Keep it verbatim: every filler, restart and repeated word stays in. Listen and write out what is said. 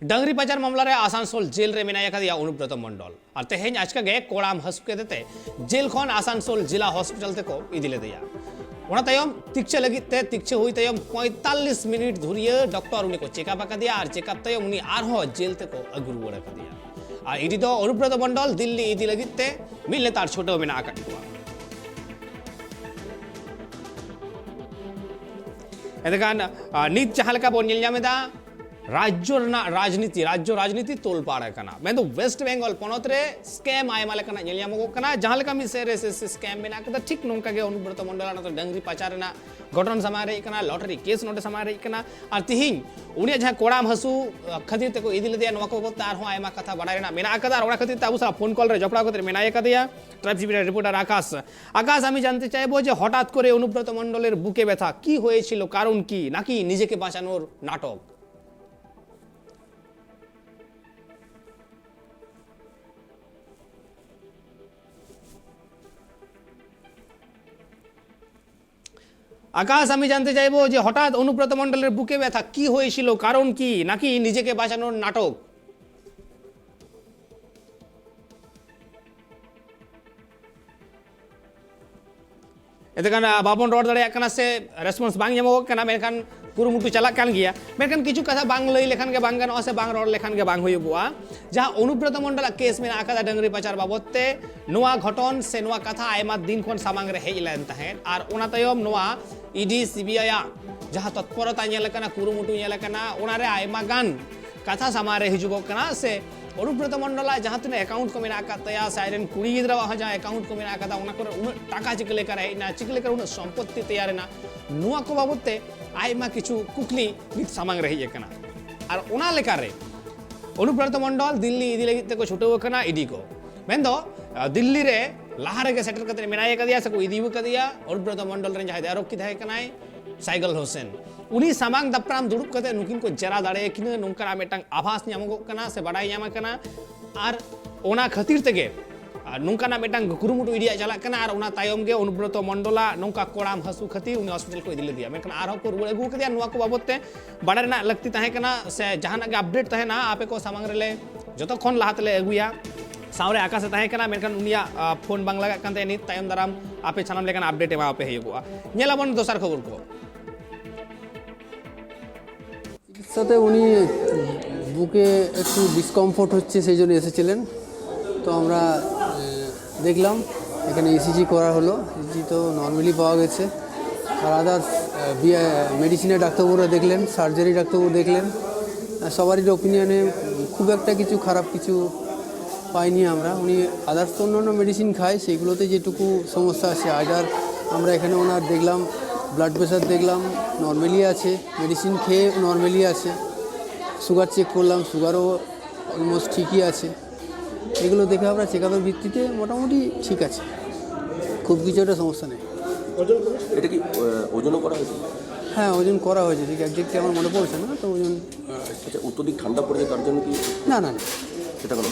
ᱰᱟᱝᱨᱤ ᱯᱟᱪᱟᱨ ᱢᱟᱢᱞᱟ ᱨᱮ ᱟᱥᱟᱱᱥᱳᱞ ᱡᱮᱞ ᱨᱮ ᱢᱮᱱᱟᱭ ᱟᱠᱟᱫᱮᱭᱟ ᱚᱱᱩᱵᱨᱚᱛᱚ ᱢᱚᱱᱰᱚᱞ᱾ ᱟᱨ ᱛᱮᱦᱮᱧ ᱟᱪᱠᱟ ᱜᱮ ᱠᱚᱲᱟᱢ ᱦᱟᱹᱥᱩ ᱠᱮᱫᱮ ᱛᱮ ᱡᱮᱞ ᱠᱷᱚᱱ ᱟᱥᱟᱱᱥᱳᱞ ᱡᱮᱞᱟ ᱦᱚᱥᱯᱤᱴᱟᱞ ᱛᱮᱠᱚ ᱤᱫᱤ ᱞᱮᱫᱮᱭᱟ᱾ ᱚᱱᱟ ᱛᱟᱭᱚᱢ ᱛᱤᱠᱪᱷᱟᱹ ᱞᱟᱹᱜᱤᱫ ᱛᱮ, ᱛᱤᱠᱪᱷᱟᱹ ᱦᱩᱭ ᱛᱟᱭᱚᱢ ᱯᱚᱸᱭᱛᱟᱞᱞᱤᱥ ᱢᱤᱱᱤᱴ ᱫᱷᱩᱨᱭᱟᱹ ᱰᱚᱠᱴᱚᱨ ᱩᱱᱤ ᱠᱚ ᱪᱮᱠᱟᱯ ᱟᱠᱟᱫᱮᱭᱟ ᱟᱨ ᱪᱮᱠᱟᱯ ᱛᱟᱭᱚᱢ ᱩᱱᱤ ᱟᱨᱦᱚᱸ ᱡᱮᱞ ᱛᱮᱠᱚ ᱟᱹᱜᱩ ᱨᱩᱣᱟᱹᱲ ᱟᱠᱟᱫᱮᱭᱟ᱾ ᱟᱨ ᱤᱰᱤ ᱫᱚ ᱚᱱᱩᱵᱨᱚᱛᱚ ᱢᱚᱱᱰᱚᱞ ᱫᱤᱞᱞᱤ ᱤᱫᱤ ᱞᱟᱹᱜᱤᱫ ᱛᱮ ᱢᱤᱫ ᱞᱮᱛᱟᱲ ᱪᱷᱩᱴᱟᱹᱣ ᱢᱮᱱᱟᱜ ᱟᱠᱟᱫ ᱠᱚᱣᱟ᱾ ᱮᱱᱠᱷᱟᱱ, ᱟ, ᱱᱤᱛ ᱡᱟᱦᱟᱸ ᱞᱮᱠᱟ ᱵᱚᱱ ᱧᱮᱞ ᱧᱟᱢ ᱮᱫᱟ, ᱨᱟᱡᱽᱡᱚ ᱨᱮᱱᱟᱜ ᱨᱟᱡᱽᱱᱤᱛᱤ, ᱨᱟᱡᱽᱡᱚ ᱨᱟᱡᱽᱱᱤᱛᱤ ᱛᱚᱞᱯᱟᱲ ᱟᱠᱟᱱᱟ᱾ ᱢᱮᱱᱫᱚ ᱣᱮᱥᱴ ᱵᱮᱝᱜᱚᱞ ᱯᱚᱱᱚᱛ ᱨᱮ ᱥᱠᱮᱢ ᱟᱭᱢᱟ ᱞᱮᱠᱟᱱᱟᱜ ᱧᱮᱞ ᱧᱟᱢᱚᱜᱚᱜ ᱠᱟᱱᱟ᱾ ᱡᱟᱦᱟᱸ ᱞᱮᱠᱟ ᱢᱤᱫ ᱥᱮᱫ ᱨᱮ ᱮᱥ ᱮᱥ ᱥᱤ ᱥᱠᱮᱢ ᱢᱮᱱᱟᱜ ᱠᱟᱫᱟ, ᱴᱷᱤᱠ ᱱᱚᱝᱠᱟ ᱜᱮ ᱚᱱᱩᱵᱨᱚᱛᱚ ᱢᱚᱱᱰᱚᱞᱟᱜ ᱱᱚᱛᱮ ᱰᱟᱹᱝᱨᱤ ᱯᱟᱪᱟᱨ ᱨᱮᱱᱟᱜ ᱜᱷᱚᱴᱚᱱ ᱥᱟᱢᱟᱝ ᱨᱮ ᱦᱮᱡ ᱠᱟᱱᱟ, ᱞᱚᱴᱟᱨᱤ ᱠᱮᱥ ᱱᱚᱰᱮ ᱥᱟᱢᱟᱝ ᱨᱮ ᱦᱮᱡ ᱠᱟᱱᱟ᱾ ᱟᱨ ᱛᱤᱦᱤᱧ ᱩᱱᱤᱭᱟᱜ ᱡᱟᱦᱟᱸ ᱠᱚᱲᱟᱢ ᱦᱟᱹᱥᱩ, ᱟ, ᱠᱷᱟᱹᱛᱤᱨ ᱛᱮᱠᱚ ᱤᱫᱤ ᱞᱮᱫᱮᱭᱟ, ᱱᱚᱣᱟ ᱠᱚ ᱵᱟᱵᱚᱫ ᱛᱮ ᱟᱨᱦᱚᱸ ᱟᱭᱢᱟ ᱠᱟᱛᱷᱟ ᱵᱟᱰᱟᱭ ᱨᱮᱱᱟᱜ ᱢᱮᱱᱟᱜ ᱟᱠᱟᱫᱟ᱾ ᱟᱨ ᱚᱱᱟ ᱠᱷᱟᱹᱛᱤᱨ ᱛᱮ ᱟᱵᱚ ᱥᱟᱞᱟᱜ ᱯᱷᱳᱱ ᱠᱚᱞ ᱨᱮ ᱡᱚᱯᱲᱟᱣ ᱠᱟᱛᱮ ᱢᱮᱱᱟᱭ ᱟᱠᱟᱫᱮᱭᱟ ᱴᱨᱟᱭᱤᱵᱽ ᱴᱤᱵᱷᱤ ᱨᱮᱱ রিপোর্টার আকাশ। আকাশ, আমি জানতে চাইবো যে হঠাৎ করে অনুব্রত মণ্ডলের বুকে ব্যথা, কি হয়েছিল, কারণ কি, নাকি নিজেকে বাঁচানোর নাটক? আকাশ, আমি জানতে চাইবো যে হঠাৎ অনুব্রত মণ্ডলের বুকে ব্যথা, কি হয়েছিল, কারণ কি, নাকি নিজেকে বাঁচানোর নাটক? ᱮᱱᱛᱮᱠᱷᱟᱱ, ᱟ, ᱵᱟᱵᱚᱱ ᱨᱚᱲ ᱫᱟᱲᱮᱭᱟᱜ ᱠᱟᱱᱟ ᱥᱮ ᱨᱮᱥᱯᱚᱱᱥ ᱵᱟᱝ ᱧᱟᱢᱚᱜᱚᱜ ᱠᱟᱱᱟ, ᱢᱮᱱᱠᱷᱟᱱ ᱠᱩᱨᱩᱢᱩᱴᱩ ᱪᱟᱞᱟᱜ ᱠᱟᱱ ᱜᱮᱭᱟ᱾ ᱢᱮᱱᱠᱷᱟᱱ ᱠᱤᱪᱷᱩ ᱠᱟᱛᱷᱟ ᱵᱟᱝ ᱞᱟᱹᱭ ᱞᱮᱠᱷᱟᱱ ᱜᱮ ᱵᱟᱝ ᱜᱟᱱᱚᱜᱼᱟ ᱥᱮ ᱵᱟᱝ ᱨᱚᱲ ᱞᱮᱠᱷᱟᱱ ᱜᱮ ᱵᱟᱝ ᱦᱩᱭᱩᱜᱚᱜᱼᱟ᱾ ᱡᱟᱦᱟᱸ ᱚᱱᱩᱵᱨᱚᱛᱚ ᱢᱚᱱᱰᱚᱞᱟᱜ ᱠᱮᱥ ᱢᱮᱱᱟᱜ ᱟᱠᱟᱫᱟ ᱰᱟᱹᱝᱨᱤ ᱯᱟᱪᱟᱨ ᱵᱟᱵᱚᱫ ᱛᱮ, ᱱᱚᱣᱟ ᱜᱷᱚᱴᱚᱱ ᱥᱮ ᱱᱚᱣᱟ ᱠᱟᱛᱷᱟ ᱟᱭᱢᱟ ᱫᱤᱱ ᱠᱷᱚᱱ ᱥᱟᱢᱟᱝ ᱨᱮ ᱦᱮᱡ ᱞᱮᱱ ᱛᱟᱦᱮᱸᱫ᱾ ᱟᱨ ᱚᱱᱟ ᱛᱟᱭᱚᱢ ᱱᱚᱣᱟ ᱤᱰᱤ, ᱥᱤᱵᱤᱟᱭ ᱟᱜ ᱡᱟᱦᱟᱸ ᱛᱚᱛᱯᱚᱨᱚᱛᱟ ᱧᱮᱞ ᱟᱠᱟᱱᱟ, ᱠᱩᱨᱩᱢᱩᱴᱩ ᱧᱮᱞ ᱟᱠᱟᱱᱟ, ᱚᱱᱟᱨᱮ ᱟᱭᱢᱟ ᱜᱟᱱ ᱠᱟᱛᱷᱟ ᱥᱟᱢᱟᱝ ᱨᱮ ᱦᱤᱡᱩᱜᱚᱜ ᱠᱟᱱᱟ ᱥᱮ ᱚᱱᱩᱵᱨᱚᱛᱚ ᱢᱚᱱᱰᱚᱞᱟᱜ ᱡᱟᱦᱟᱸ ᱛᱤᱱᱟᱹᱜ ᱮᱠᱟᱣᱩᱱᱴ ᱠᱚ ᱢᱮᱱᱟᱜ ᱟᱠᱟᱫ ᱛᱟᱭᱟ ᱥᱮ ᱟᱡᱨᱮᱱ ᱠᱩᱲᱤ ᱜᱤᱫᱽᱨᱟᱹᱣᱟᱜ ᱦᱚᱸ ᱡᱟᱦᱟᱸ ᱮᱠᱟᱣᱩᱱᱴ ᱠᱚ ᱢᱮᱱᱟᱜ ᱟᱠᱟᱫᱟ, ᱚᱱᱟ ᱠᱚᱨᱮ ᱩᱱᱟᱹᱜ ᱴᱟᱠᱟ ᱪᱤᱠᱟᱹ ᱞᱮᱠᱟᱨᱮ ᱦᱮᱡ ᱮᱱᱟ, ᱪᱤᱠᱟᱹ ᱞᱮᱠᱟᱨᱮ ᱩᱱᱟᱹᱜ ᱥᱚᱢᱯᱚᱛᱛᱤ ᱛᱮᱭᱟᱨ ᱮᱱᱟ, ᱱᱚᱣᱟ ᱠᱚ ᱵᱟᱵᱚᱫ ᱛᱮ ᱟᱭᱢᱟ ᱠᱤᱪᱷᱩ ᱠᱩᱠᱞᱤ ᱱᱤᱛ ᱥᱟᱢᱟᱝ ᱨᱮ ᱦᱮᱡ ᱟᱠᱟᱱᱟ᱾ ᱟᱨ ᱚᱱᱟ ᱞᱮᱠᱟᱨᱮ ᱚᱱᱩᱵᱨᱚᱛᱚ ᱢᱚᱱᱰᱚᱞ ᱫᱤᱞᱞᱤ ᱤᱫᱤ ᱞᱟᱹᱜᱤᱫ ᱛᱮᱠᱚ ᱪᱷᱩᱴᱟᱹᱣ ᱟᱠᱟᱱᱟ ᱤᱰᱤ ᱠᱚ᱾ ᱢᱮᱱᱫᱚ, ᱟ, ᱫᱤᱞᱞᱤ ᱨᱮ ᱞᱟᱦᱟ ᱨᱮᱜᱮ ᱥᱮᱴᱮᱨ ᱠᱟᱛᱮ ᱢᱮᱱᱟᱭ ᱟᱠᱟᱫᱮᱭᱟ ᱥᱮᱠᱚ ᱤᱫᱤ ᱟᱠᱟᱫᱮᱭᱟ ᱚᱱᱩᱵᱨᱚᱛᱚ ᱢᱚᱱᱰᱚᱞ ᱨᱮᱱ ᱡᱟᱦᱟᱸᱭ ᱫᱮᱣ ᱨᱚᱠᱠᱷᱤ ᱛᱟᱦᱮᱸ ᱠᱟᱱᱟᱭ, ᱥᱟᱭᱜᱚᱞ ᱦᱳᱥᱮᱱ᱾ ᱩᱱᱤ ᱥᱟᱢᱟᱝ ᱫᱟᱯᱨᱟᱢ ᱫᱩᱲᱩᱵ ᱠᱟᱛᱮ ᱱᱩᱠᱤᱱ ᱠᱚ ᱡᱮᱨᱟ ᱫᱟᱲᱮᱭᱟᱠᱤᱱᱟ, ᱱᱚᱝᱠᱟᱱᱟᱜ ᱢᱤᱫᱴᱟᱝ ᱟᱵᱷᱟᱥ ᱧᱟᱢᱚᱜᱚᱜ ᱠᱟᱱᱟ ᱥᱮ ᱵᱟᱰᱟᱭ ᱧᱟᱢ ᱟᱠᱟᱱᱟ᱾ ᱟᱨ ᱚᱱᱟ ᱠᱷᱟᱹᱛᱤᱨ ᱛᱮᱜᱮ ᱟᱨ ᱱᱚᱝᱠᱟᱱᱟᱜ ᱢᱤᱫᱴᱟᱝ ᱠᱩᱨᱩᱢᱩᱴᱩ ᱤᱫᱤᱭᱟᱜ ᱪᱟᱞᱟᱜ ᱠᱟᱱᱟ, ᱟᱨ ᱚᱱᱟ ᱛᱟᱭᱚᱢ ᱜᱮ ᱚᱱᱩᱵᱨᱚᱛᱚ ᱢᱚᱱᱰᱚᱞᱟᱜ ᱱᱚᱝᱠᱟ ᱠᱚᱲᱟᱢ ᱦᱟᱹᱥᱩ ᱠᱷᱟᱹᱛᱤᱨ ᱩᱱᱤ ᱦᱚᱥᱯᱤᱴᱟᱞ ᱠᱚ ᱤᱫᱤ ᱞᱮᱫᱮᱭᱟ᱾ ᱢᱮᱱᱠᱷᱟᱱ ᱟᱨᱦᱚᱸ ᱠᱚ ᱨᱩᱣᱟᱹᱲ ᱟᱹᱜᱩ ᱠᱮᱫᱮᱭᱟ᱾ ᱱᱚᱣᱟ ᱠᱚ ᱵᱟᱵᱚᱛ ᱛᱮ ᱵᱟᱲᱟᱭ ᱨᱮᱱᱟᱜ ᱞᱟᱹᱠᱛᱤ ᱛᱟᱦᱮᱸ ᱠᱟᱱᱟ ᱥᱮ ᱡᱟᱦᱟᱱᱟᱜ ᱜᱮ ᱟᱯᱰᱮᱴ ᱛᱟᱦᱮᱱᱟ, ᱟᱯᱮ ᱠᱚ ᱥᱟᱢᱟᱝ ᱨᱮᱞᱮ ᱡᱚᱛᱚ ᱠᱷᱚᱱ ᱞᱟᱦᱟ ᱛᱮᱞᱮ ᱟᱹᱜᱩᱭᱟ᱾ ᱥᱟᱶᱨᱮ ᱟᱠᱟᱥᱮ ᱛᱟᱦᱮᱸ ᱠᱟᱱᱟ, ᱢᱮᱱᱠᱷᱟᱱ ᱩᱱᱤᱭᱟᱜ ᱟᱸ, ᱯᱷᱳᱱ ᱵᱟᱝ ᱞᱟᱜᱟᱜ ᱠᱟᱱ ᱛᱟᱭᱟ᱾ ᱱᱤᱛ ᱛᱟᱭᱚᱢ ᱫᱟᱨᱟᱢ ᱟᱯᱮ ᱥᱟᱱᱟᱢ ᱞᱮᱠᱟᱱ ᱟᱯᱰᱮᱴ ᱮᱢᱟᱣᱟᱯᱮ ᱦᱩᱭᱩᱜᱚᱜᱼᱟ᱾ ᱧᱮᱞᱟᱵᱚᱱ ᱫᱚᱥᱟᱨ ᱠᱷᱚᱵᱚᱨ ᱠᱚ᱾ চিকিৎসাতে উনি বুকে একটু ডিসকমফোর্ট হচ্ছে, সেই জন্য এসেছিলেন। তো আমরা আহ, দেখলাম, এখানে ইসিজি করা হলো, ইসিজি তো নর্মালি পাওয়া গেছে। আর আদার্স মেডিসিনের ডাক্তারবাবুরা দেখলেন, সার্জারি ডাক্তারবাবু দেখলেন। আহ, সবারই ওপিনিয়নে খুব একটা কিছু খারাপ কিছু পাইনি আমরা। উনি আদার্স তো অন্যান্য মেডিসিন খায়, সেইগুলোতে যেটুকু সমস্যা আছে। আদার আমরা এখানে ওনার দেখলাম, ব্লাড প্রেশার দেখলাম, নর্মালি আছে, মেডিসিন খেয়ে নর্মালি আছে। সুগার চেক করলাম, সুগারও অলমোস্ট ঠিকই আছে। এগুলো দেখে আমরা চেক আপের ভিত্তিতে মোটামুটি ঠিক আছে, খুব কিছু একটা সমস্যা নেই। এটা কি আহ, ওজনও করা হয়েছে? হ্যাঁ, ওজন করা হয়েছে, ঠিক একজ্যাক্টলি আমার মনে পড়ছে না, তো ওজন আচ্ছা, অত্যধিক ঠান্ডা পড়েছে, তার জন্য কি? না না না। সেটা কোনো